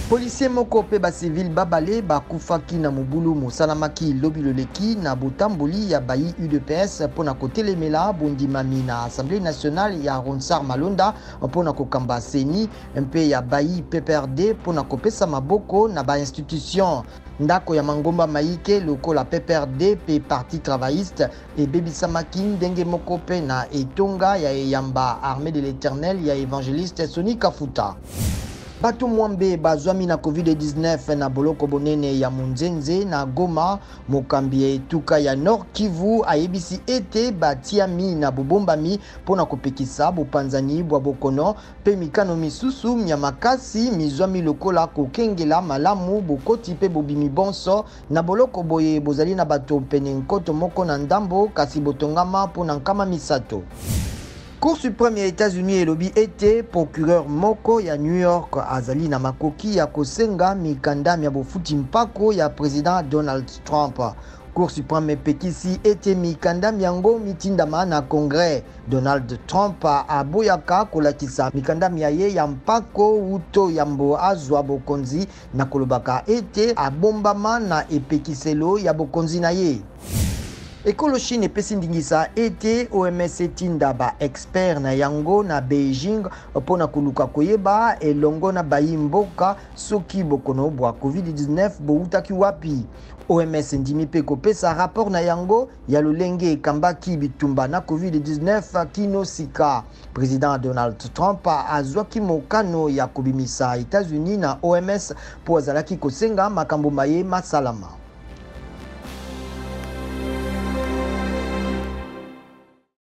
Policier moko mpe ba civil babale bakufaki na mobulu mosalamaki lobi loleki na botamboli ya bayi udps mpo na kotelemela bondimami na Assemblee nationale ya Ronsard Malonda mpo na kokamba CENI mpe ya bayi PPRD mpo na kopesa maboko na ba institutions. Ndako ya mangomba mayike lokola PPRD mpe Parti travailliste ebebisamaki ndenge moko mpe na etonga ya eyamba Armee de l'Eternel ya evangeliste Sony Kafuta. Bato mwambe bazwami na Covid-19 na boloko bonene ya Munzenze na Goma. Mokambi ya etuka ya Nord Kivu ayebisi ete batiami na bobombami mpo na kopekisa bopanzani bwa bokono mpe mikano misusu mya makasi mizwami lokola kokengela malamu bokoti mpe bobimi bonso na boloko boye bozali na bato pene 1000 na ndambo kasi botongama mpo na 300. Cour suprême ya États-Unis elobi ete procureur moko ya New York azali na makoki ya kosenga mikanda mya bofuti mpako ya président Donald Trump. Cour suprême epekisi ete mikanda myango mitindama na Congrès. Donald Trump aboyaka kolakisa mikanda mya ye ya mpako wuto yambo azwa bokonzi, na kolobaka ete abombama na epekiselo ya bokonzi na ye. Ekolo Chine epesi ndingisa ete OMS etinda baexpert na yango na Beijing mpo na koluka koyeba elongo na bayi mboka soki bokono bwa COVID-19 bowutaki wapi. OMS endimi mpe kopesa rapport na yango ya lolenge ekambaki bitumba na COVID-19 kino sika. Président Donald Trump azwaki mokano ya kobimisa États-Unis na OMS mpo azalaki kosenga makambo maye masalama.